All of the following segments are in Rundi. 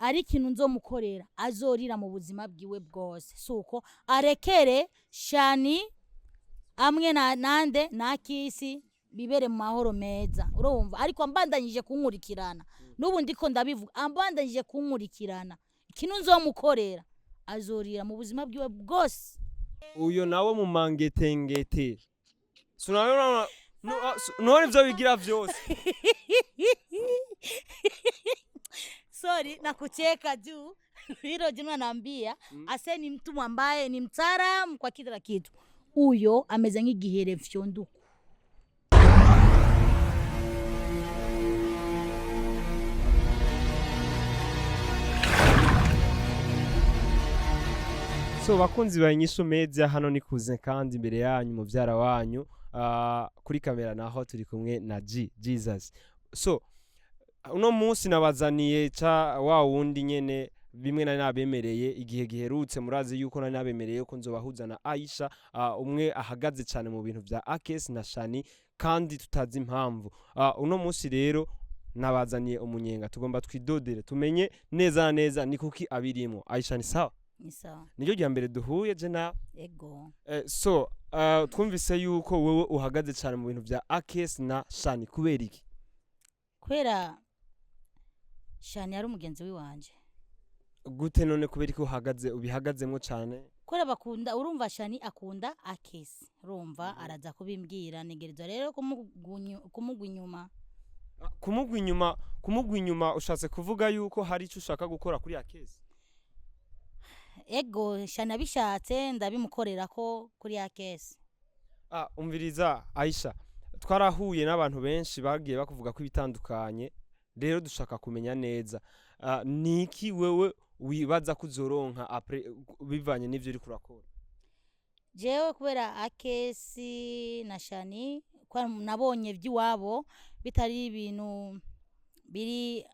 Ari ikintu nzomukorera azorira mu buzima bwiwe bwose, suko arekere Shani amwe na nande na Kisi bibere mu mahoro meza, urumva. Ariko ambandanyije kunkurikirana, n'ubu ndiko ndabivuga, ambandanyije kunkurikirana, ikintu nzomukorera azorira mu buzima bwiwe bwose. Uyo nawe mu mangetengete sunabona none ivyo bigira vyose. Sorry, nakucheka juu hilo jina naambia ase ni mtu ambaye ni mtaalamu kwa kila kitu. Uyo ameze nk'igihere fyonduku. So bakunzi ba Inyishu Media, hano ni kuze kandi imbere yanyu muvyara wanyu, kuri kamera naho turi kumwe na G Jesus. So uno munsi nabazaniye ca wa wundi nyene bimwe nari nabemereye igihe giherutse. Murazi yuko nari nabemereye ko nzobahuza na Aisha, umwe ahagaze cyane mu bintu vya Akes na Shani kandi tutazi impamvu. Uno munsi rero nabazaniye umunyenga, tugomba twidodere tumenye neza na neza ni kuki abirimo. Aisha, ni sawa? Ni sawa. Niryo rya mbere duhuye je nawe. Ego. So twumvise yuko wewe uhagaze cyane mu bintu vya Akes na Shani, kubera iki? Kubera Shani yari umugenzi wiwanje. Gute none? Kubera iki uhagaze ubihagazemwo cyane? Kubera bakunda, urumva, Shani akunda Akesi, urumva, araza kubimbwira, ntegerezwa rero kumugwa inyuma. Ah, kumugwa inyuma ushatse kuvuga yuko hari icyo ushaka gukora kuri Akes? Ego, Shani abishatse ndabimukorera ko kuri Akesi. Ah, umviriza Aisha, twarahuye n'abantu benshi bagiye bakuvuga ko ibitandukanye, rero dushaka kumenya neza, niki wewe wibaza ko uzoronka après bivanye n'ivyo uriko urakora? Jewe kubera Akesi na Shani, kwa nabonye by'iwabo bitari ibintu biri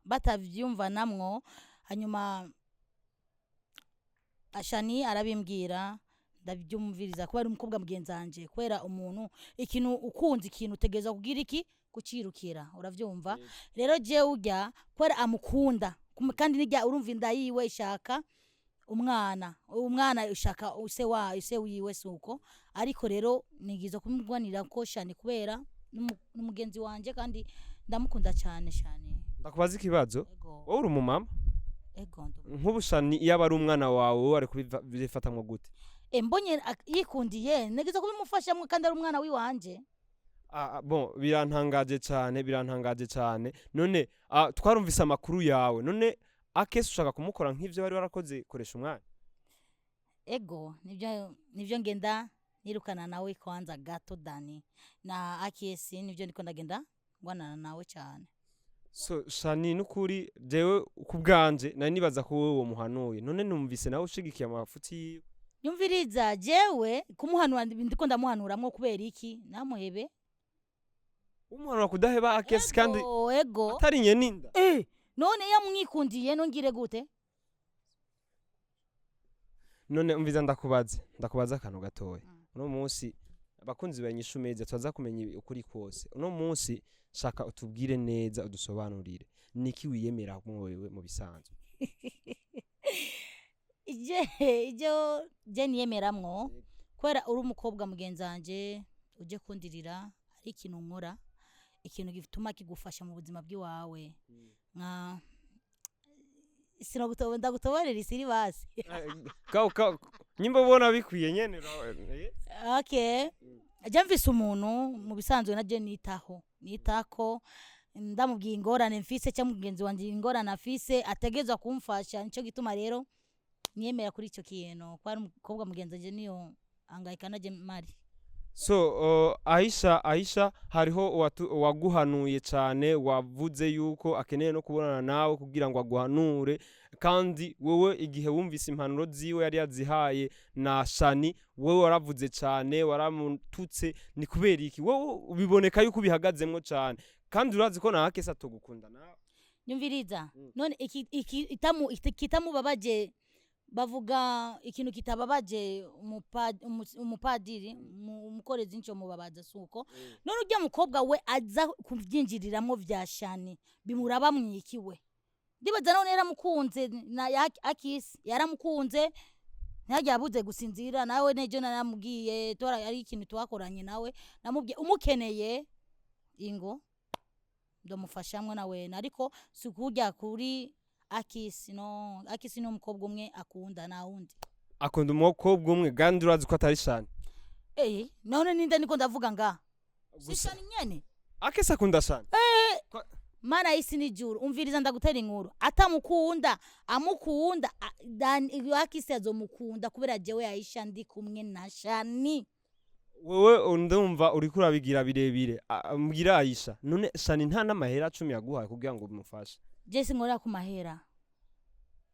batavyumvanamwo, hanyuma Shani arabimbwira ndabyumviriza kubera umukobwa mugenzi wanje. Kubera umuntu ikintu ukunze ikintu utegereza kugira iki kucirukira, uravyumva. Rero jewe urya kubera amukunda, kandi nirya urumva inda yiwe ishaka umwana, umwana ushaka use wa use wiwe, suko. Ariko rero nigiza kumugwanira ko Shani kubera n'umugenzi wanje kandi ndamukunda cyane Shani. Ndakubaza ikibazo. Ego. Wowe uri umumama? Ego. Nk'ubu Shani iyo aba ari umwana wawe, wowe wari kubifatamwo gute? E, mbonye yikundiye nigiza kubimufashamwo kandi ari umwana wiwanje. Ah, bon, birantangaje cyane, birantangaje cyane. None twarumvise amakuru yawe, none Akesi ushaka kumukora nk'ivyo wari warakoze koresha umwanya? Ego, nivyo ngenda nirukana nawe kwanza gato Dani na Akesi, nivyo ndiko ndagenda ngwanana nawe cyane. So Shani, nukuri jewe ku bwanje nari nibaza ko wowe womuhanuye, none numvise nawe ushigikiye amafuti yiwe. Nyumviriza, jewe kumuhanura ndiko ndamuhanuramwo kubera iki namuhebe. Umuhanura kudaheba Akesi kandi Ego, ego. atari nyeninda? Eh, none yamwikundiye nongire gute? None umviza, ndakubaze akantu gatoya. Uno munsi abakunzi ba Inyishu Media tuza kumenya ukuri kose. Uno munsi shaka utubwire neza, udusobanurire niki wiyemera wewe mu bisanzwe. Ije ijyo je niyemeramwo kubera uri umukobwa mugenzi wanje uje kundirira, hari ikintu nkora, ikintu gituma kigufasha mu buzima bw'iwawe, nka sinagutobo ndagutoborera isiri basi. Nyimba ubona bikwiye nyene Okay, je mfise umuntu mu bisanzwe naje nitaho, nitako ndamubwiye ingorane mfise cyangwa mugenzi wanje ingorane afise ategerezwa kumfasha. Nico gituma rero niyemera kuri ico kintu ko ari umukobwa mugenzi wanje, niyo angayika naje mari. So Aisha, hariho uwaguhanuye cyane, wavuze yuko akeneye no kubonana nawe kugira ngo aguhanure, kandi wewe igihe wumvise impanuro ziwe yari yazihaye na Shani, wewe waravuze cyane, waramututse. Ni kubera iki wewe biboneka yuko ubihagazemwo cyane kandi urazi ko na Akesi atogukunda nawe? Nyumviriza. None iki iki itamu kitamubabaje, bavuga ikintu kitababaje umupadiri umukorezi nico mubabaza, suko? None urya mukobwa we aza kuvyinjiriramwo vya Shani bimuraba mwikiwe? Ndibaza none yaramukunze na Akisi yaramukunze, ntihajya abuze gusinzira nawe. Nejo naramubwiye tora ari ikintu twakoranye nawe, namubwiye umukeneye ingo ndamufashamwe na wene, ariko si kurya kuri Akisi. No Akisi ni umukobwa umwe akunda, nta wundi. Akunda umukobwa umwe, kandi urazi ko atari Shani. Eh, none ninde niko ndavuga nga si Gusa Shani nyene. Akesi akunda Shani. Mana y'isi n'ijuru, umviriza ndagutera inkuru. Atamukunda, amukunda, Akisi azomukunda kubera jewe Aisha ndi kumwe na Shani. Wewe ndumva uriko urabigira birebire. Mbwira Aisha, none Shani nta n'amahera 10 yaguhaye kugira ngo bimufashe? Je sinkorera ku mahera,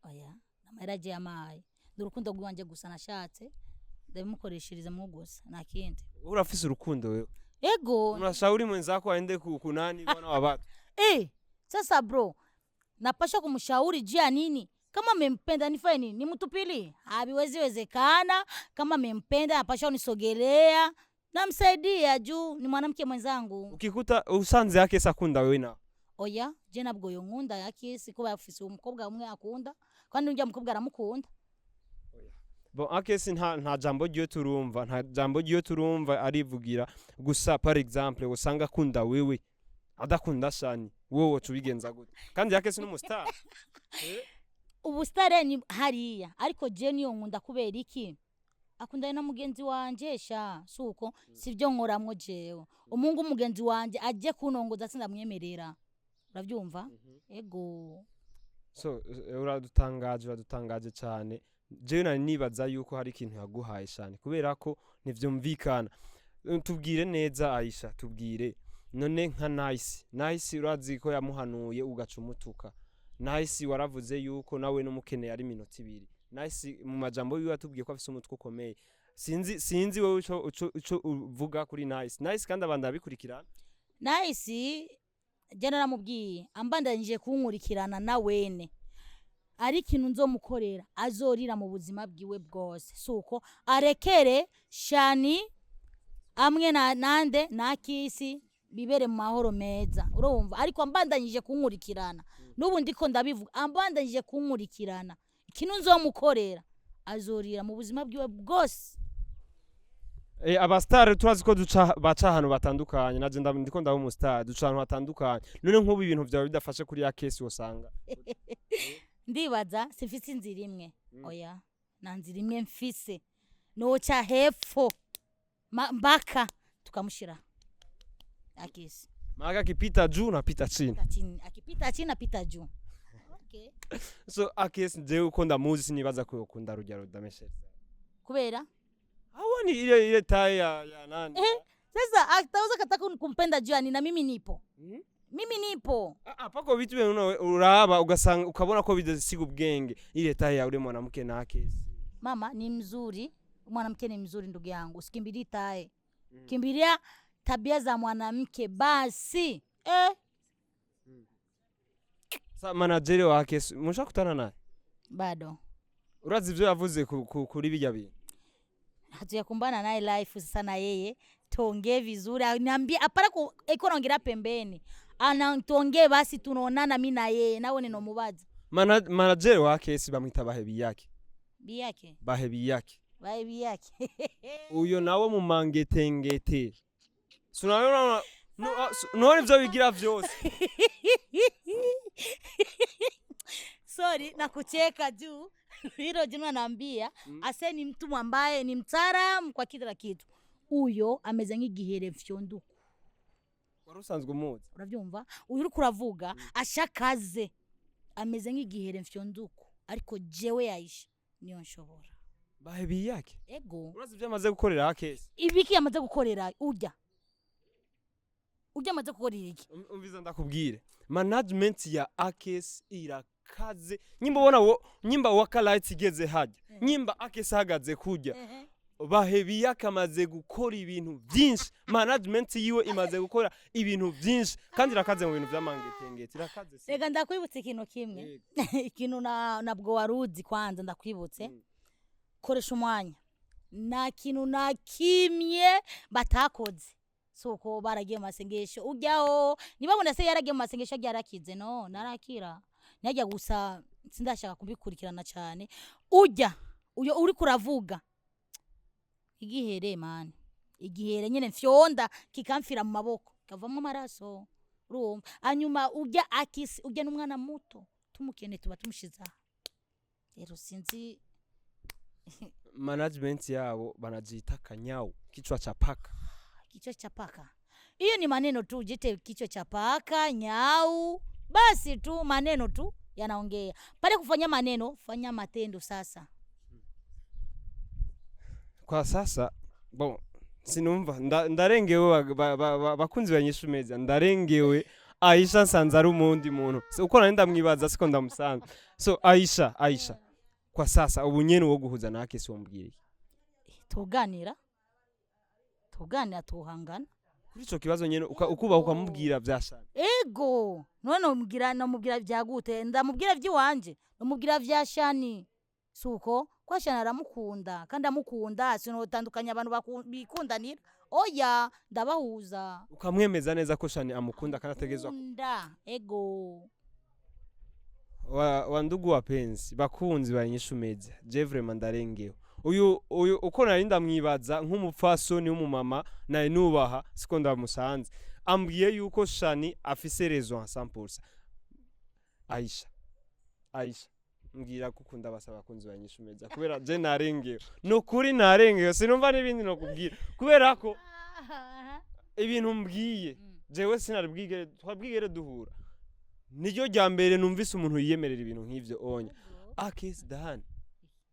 oya. Amahera je yamaye ni urukundo rw'iwanje gusa, nashatse ndabimukoreshereza mwo gusa, nta kindi. Wewe urafise urukundo wewe? Ego. Unashauri mwenzako aende kunani bwana wa watu? Eh, sasa bro, napasha kumshauri juu ya nini? Kama amempenda nifanye nini? Nimtupilie? Haviwezi wezekana. Kama amempenda napasha unisogelea, namsaidia juu ni mwanamke mwenzangu. Ukikuta usanze Akesi akunda wewe na Oya, je nabwo yonkunda Yakisi kuba afise umukobwa umwe akunda, kandi urya mukobwa aramukunda. Bon, Akesi nta jambo ryo turumva, nta jambo ryo turumva arivugira. Gusa par exemple usanga akunda wewe adakunda Shani, wowe woca ubigenza gute? Kandi Akesi n'umustar. Ubusitare ni hariya, ariko je niyo nkunda kubera iki? Akundana na mugenzi wanje sha, suko sivyo nkoramwo jewe. Umuhungu mugenzi wanje aje kunongoza sindamwemerera, uravyumva? Ego. So uradutangaje cyane. Jewe nari nibaza yuko hari ikintu yaguhaye Shani, kubera ko ntivyumvikana. Tubwire neza Aisha, tubwire none nka Nice. Nice urazi ko yamuhanuye ugaca umutuka. Nice waravuze yuko nawe n'umukeneye ari minota 2. Nice mu majambo yiwe atubwiye ko afise umutwe ukomeye. Sinzi wewe ico uvuga kuri Nice. Nice kandi abantu abikurikirana. Nice je naramubwiye ambandanyije kunkurikirana na wene ari ikintu nzomukorera azorira mu buzima bwiwe bwose, suko arekere Shani amwe na nande na Kisi bibere mu mahoro meza, urumva? Ariko ambandanyije kunkurikirana, n'ubu ndiko ndabivuga, ambandanyije kunkurikirana ikintu nzomukorera azorira mu buzima bwiwe bwose. Abastar turazi ko duca baca ahantu batandukanye. Naje ndiko ndaba umustar, duca ahantu hatandukanye. None nk'ubu ibintu vyawe bidafashe kuri ya kesi usanga Ndibaza simfise inzira imwe. Oya, nta nzira imwe mfise, noca hepfo mpaka tukamushira Akisi. Maana akipita juu napita chini. Pita chini, akipita chini napita juu, okay. So Akesi jewe uko ndamuzi sinibaza ko yokunda rujya rudameshe. Kubera Awoni ile tai ya nani? Eh, sasa ataweza kataka kumpenda juu ya nini na mimi nipo? Mimi nipo. Ah, pako vitu vya uraba ugasanga ukabona ko bidasiga ubwenge, ile tai ya ule mwanamke na Akesi. Mama ni mzuri, mwanamke ni mzuri ndugu yangu, usikimbilie tae. Kimbilia tabia za mwanamke basi. Eh. Sa manager wa Akesi mushakutana naye? Bado. Urazi ivyo yavuze kuri bijya bintu? Hatuyakumbana naye life sasa, na yeye tuongee vizuri, niambie apara iko naongelea pembeni, ana tuongee basi, tunaonana mi na yeye, nawe ninomubaza. Manager wa Akesi bamwita Bahebiyake. Biyake. Bahebiyake. Bahebiyake. Uyo nawe mu mangetengete sunabona none ivyo bigira vyose. Sorry nakucheka juu hilo jina naambia ase ni mtu ambaye ni mtaalamu kwa kila kitu, uyo ameze nk'igihere fyonduku. Wari usanzwe umuzi? Uravyumva, uyu uriko uravuga ashakaze ameze nk'igihere fyonduku, ariko jewe Aisha niyo nshobora. Bahebiyake. Ego. Urazi ivyo amaze gukorera Akesi? Ibiki yamaze gukorera urya amaze gukorera iki? Umviza ndakubwire, management ya Akesi irakaze. Nyimba ubona wo nyimba Wakalight igeze hajya, nyimba Akesi ahagaze kujya, Bahebiyake amaze gukora ibintu byinshi. Management yiwe imaze gukora ibintu byinshi kandi irakaze mu bintu by'amangetengete, irakaze se. Reka ndakwibutse ikintu kimwe, ikintu nabwo waruzi. Kwanza ndakwibutse, koresha umwanya, nta kintu na kimwe batakoze, suko baragiye mu masengesho ujyaho ntibabona se yaragiye mu masengesho agiye arakize. No narakira. Ntihajya gusa, sindashaka kubikurikirana cyane. Ujya uyo uri kuravuga igihere mani, igihere nyine mfyonda kikamfira mu maboko kavamo amaraso, urumva? Hanyuma ujya akisi, ujya n'umwana muto tumukene tuba tumushize aha rero, sinzi. Management yabo banajiita kanyau, kichwa cha paka. Kichwa cha paka, hiyo ni maneno tu, jite kichwa cha paka, nyau, basi tu maneno tu yanaongea pale. Kufanya maneno, fanya matendo sasa. Kwa sasa bon, sinumva ndarengewe bakunzi ba Inyishu Media, ndarengewe. Aisha nsanze ari umundi muntu. So, uko nari ndamwibaza siko ndamusanze. So Aisha, Aisha, kwa sasa ubu nyene wo guhuza na Akesi wamubwira iki? Tuganira, tuganira, tuhangana. Kuri ico kibazo nyene ukubaha ukamubwira vyashana? Ego, none nomubwira, nomubwira vyagute? Ndamubwira vy'iwanje, nomubwira vya Shani, suko kwa Shani aramukunda kandi amukunda, sinotandukanya abantu bikundanira, oya, ndabahuza. Ukamwemeza neza ko Shani amukunda kandi ategerezwa Kunda, ego. Wa ndugu wapenzi, bakunzi ba Inyishu Media, je vraiment ndarengewe. Uyu uko nari ndamwibaza nk'umupfasoni w'umumama nari nubaha siko ndamusanze. Ambwiye yuko Shani afise raison 100%. Aisha, Aisha, mbwira ko ukunda basa abakunzi ba Inyishu Media, kubera je narengewe, nukuri narengewe, sinumva n'ibindi nokubwira kubera ko ibintu mbwiye jewe sinari bwigere twabwigere duhura, niryo rya mbere numvise umuntu yiyemerera ibintu nk'ivyo. Onya Akes Dan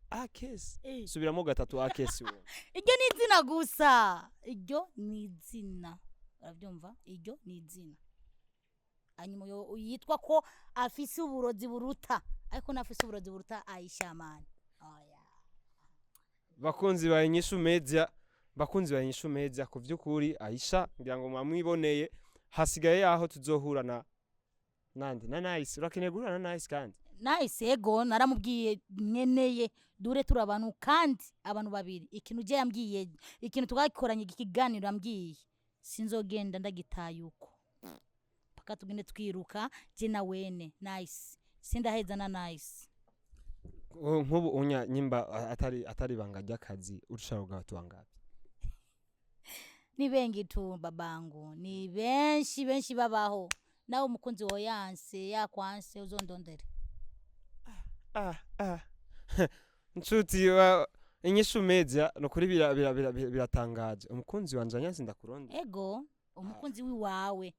Akes. Subiramo gatatu Akes wowe. Iryo ni izina gusa, iryo ni izina, urabyumva? Iryo ni izina. Hanyuma uyo yitwa ko afise uburozi buruta, ariko nafise uburozi buruta Aisha mani, oya. Bakunzi ba Inyishu Media, bakunzi ba Inyishu Media, ku vy'ukuri Aisha ngira ngo mwamwiboneye. Hasigaye yaho tuzohura na nande? Na Nice. Urakeneye guhura na Nice kandi? Nice, ego, naramubwiye nkeneye dure turi abantu kandi abantu babiri. Ikintu je yambwiye, ikintu twakoranye ikiganiro, yambwiye sinzogenda ndagitaye uko paka tugende twiruka je na wene Nice, sindaheza na Nice. Oh, nk'ubu unya nyimba atari ibanga ry'akazi, urushaka watu wangapi? Ni bengi tu babangu, ni benshi benshi babaho. Nawe umukunzi wawe yanse, yakwanse, uzondondere. Ah ah, nshuti wa Inyishu Media, nukuri biratangaje. Umukunzi wanje anyanse ndakuronde? Ego, umukunzi wiwawe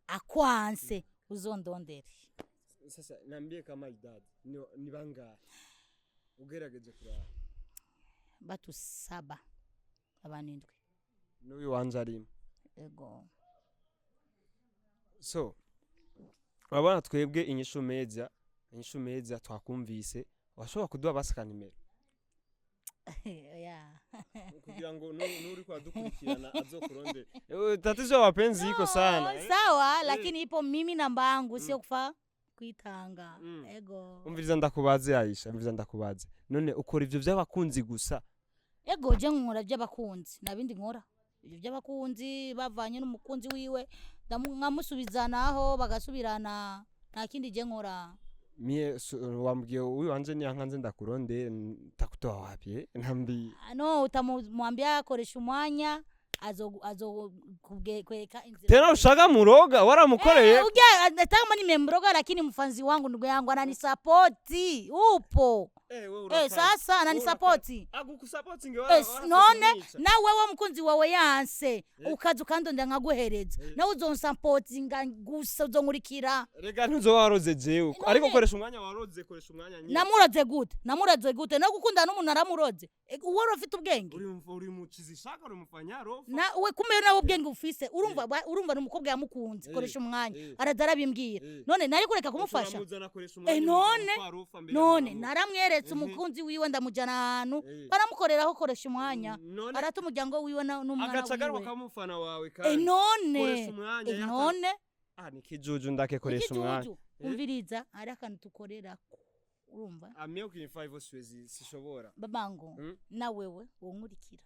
akwanse uzondondere. Sasa niambie kama idadi ni bangahe ugerageje kuraba? Batu saba, abantu indwi. N'uyu wanje arimo? Ego. So urabona twebwe Inyishu Media, Inyishu Media twakumvise. Washobora kuduha basi nimero Ya. Kugira ngo nuri kwadukurikirana azokurondere. Tatizo ya wapenzi iko sana, eh? Sawa, lakini ipo mimi namba yangu, sio kufa kwitanga. Ego. Umviriza ndakubaze Aisha, umviriza ndakubaze, none ukora ivyo vy'abakunzi gusa? Ego, je nkora by'abakunzi, nta bindi nkora, ibyo by'abakunzi bavanye n'umukunzi wiwe nkamusubiza naho bagasubirana, nta kindi je nkora. Mie wambwiye uyu wanje niyankanze ndakurondere, ntakutoa wapi eh? Nambi. No, utamwambia akoresha umwanya azo kwereka inzira. Tena ushaka muroga waramukoreye. Eh, uja kama nimemroga, lakini mfanzi wangu, ndugu yangu, ananisapoti upo. Eh, wewe. Eh, sasa ananisapoti. Agukusapoti nge? Eh, none na wewe mukunzi wawe yanse ukaza ukandondera nkaguhereza, nawe uzonsapotinga gusa, uzonkurikira. Rega ntuzoba waroze jewe. None- Ariko koresha umwanya waroze, koresha umwanya nyine. Namuroze gute? Namuroze gute? No gukundana n'umuntu aramuroze? Eh, uwo ufite ubwenge. Uri muchizi shaka uri mufanya rofa. Na we kumbe nawe ubwenge ufise, urumva urumva ni umukobwa yamukunze. Koresha umwanya. Araza arabimbwira. None nari kureka kumufasha? Uramuzana, koresha umwanya. None umufa rofa mbere none y'umuntu. naramweretse umukunzi wiwe, ndamujyana ahantu baramukoreraho koresha umwanya. None arata umuryango wiwe n'umwana agaca agaruka wiwe. kamufana wawe. Eh, Kandi none koresha umwanya. Eh, none Ah, ni kijuju ndake koresha umwanya. Ikijuju, umviriza, hari akantu tukorerako, urumva? Amie ukinifaa hivyo siwezi, sishobora. Babango. Mm. Na wewe wonkurikira.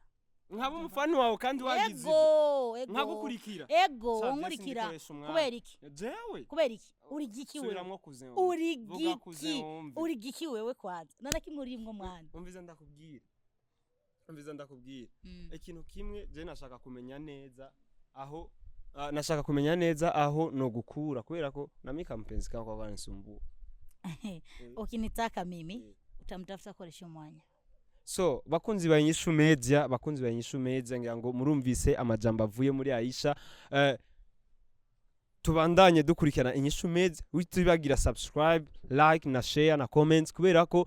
Nkaba umufani wawe kandi wagize ivyo. Ego, ego. Nkagukurikira. Ego. Sa, Unkurikira. sindikoresha umwanya. Kubera iki? Jewe Kubera iki? Uri giki wewe? Subiramwo, cousin wumve. Uri Vuga, cousin giki? wumve. Uri giki wewe? Kwanza nta na kimwe urimwo, mwana. Umviza ndakubwira, umviza ndakubwira ikintu kimwe. Je nashaka kumenya neza aho nashaka kumenya neza aho no gukura, kubera ko namika mpenzi kako kwa kanisumbua. Ukinitaka mimi, utamtafuta, koresha umwanya. So bakunzi ba Inyishu Media, bakunzi ba Inyishu Media, ngira ngo murumvise amajambo avuye muri Aisha. Tubandanye dukurikirana Inyishu Media, witibagira subscribe, like na share na comments, kubera ko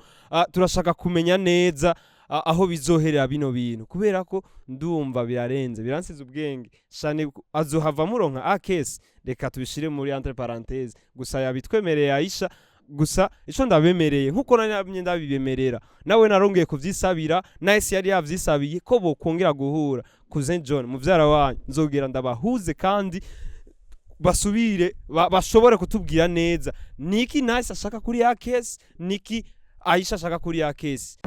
turashaka kumenya neza aho bizoherera bino bintu, kubera ko ndumva birarenze, biransize ubwenge shane. Azohava muronka akesi. Reka tubishire muri entre parenthèse gusa, yabitwemereye Aisha. Gusa ico ndabemereye, nkuko nari namye ndabibemerera, nawe narongeye kuvyisabira, nahise yari yavyisabiye ko bokongera guhura. Cousin John, muvyara wanyu, nzogera ndabahuze kandi basubire bashobore kutubwira neza niki Nice ashaka kuri ya case, niki Aisha ashaka kuri ya case.